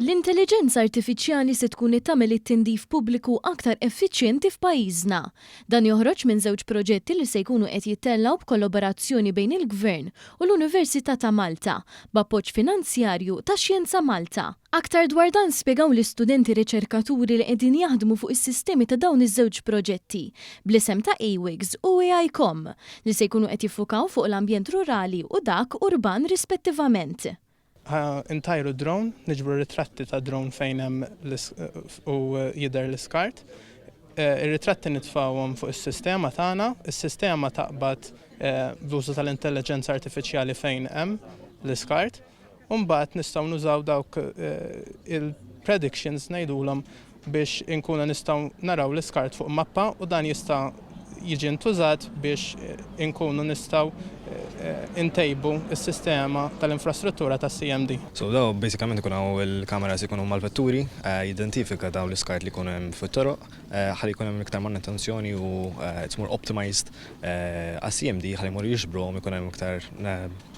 L-intelliġenza artifiċjali se tkun qed tagħmel it-tindif pubbliku aktar effiċjenti f'pajjiżna. Dan joħroġ minn żewġ proġetti li se jkunu qed jittellgħu b'kollaborazzjoni bejn il-Gvern u l-Università ta' Malta, b'appoġġ finanzjarju ta' Xjenza Malta. Aktar dwar dan spjegaw l-istudenti riċerkaturi li qegħdin jaħdmu fuq is-sistemi ta' dawn iż-żewġ proġetti, bl-isem ta' AWIGS u AICom, li se jkunu qed jiffukaw fuq l-ambjent rurali u dak urban rispettivament. Ħa ntajru drone, niġbru ritratti ta' drone fejn hemm u jidher l-iskart. Ir-ritratti nitfgħuhom fuq is-sistema tagħna, is-sistema taqbad bl-użu tal-intelliġenza artifiċjali fejn hemm l-iskart, u mbagħad nistgħu nużaw dawk il-predictions ngħidulhom biex inkunu nistgħu naraw l-iskart fuq mappa u dan jista' jiġi ntużat biex inkunu nistgħu ntejbu s-sistema tal-infrastruttura tas-CMD. So daw basikament ikun hawn il-kameras ikunu mal-vetturi, jidentifika daw l-iskart li jkunu hemm fit-toroq, ħalli jkun hemm iktar manutenzjoni u it's more optimized għas-CMD ħalli jmorru jiġbruhom ikun hemm iktar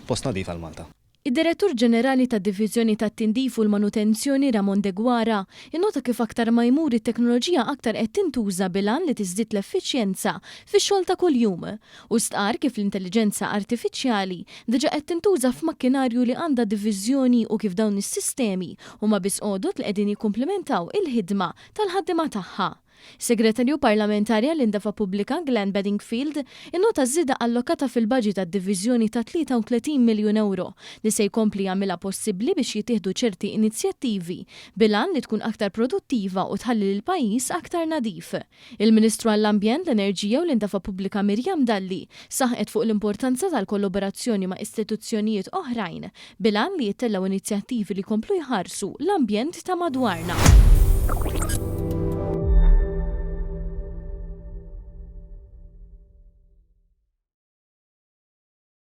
post nadif għal Malta. Id-Direttur Ġenerali tad-Diviżjoni tat-Tindif u l-Manutenzjoni Ramon Deguara innota kif aktar ma jmur it-teknoloġija aktar qed tintuża bil-għan li tiżdied l-effiċjenza fix-xogħol ta' kuljum. Hu stqarr kif l-intelliġenza artifiċjali diġà qed tintuża f'makkinarju li għandha diviżjoni u kif dawn is-sistemi huma biss għodod li qegħdin jikkumplimentaw il-ħidma tal-ħaddiema tagħha. Segretarju Parlamentari għall-Indafa Pubblika Glenn Bedingfield innota ż-żieda allokata fil-baġit għad-diviżjoni ta' 33 miljun ewro li se jkompli jagħmilha possibbli biex jittieħdu ċerti inizjattivi bil-għan li tkun aktar produttiva u tħalli lill-pajjiż aktar nadif. Il-Ministru għall-Ambjent, l-Enerġija u l-Indafa Pubblika Miriam Dalli saħqet fuq l-importanza tal-kollaborazzjoni ma' istituzzjonijiet oħrajn bil-għan li jittellgħu inizjattivi li jkomplu jħarsu l-ambjent ta' madwarna.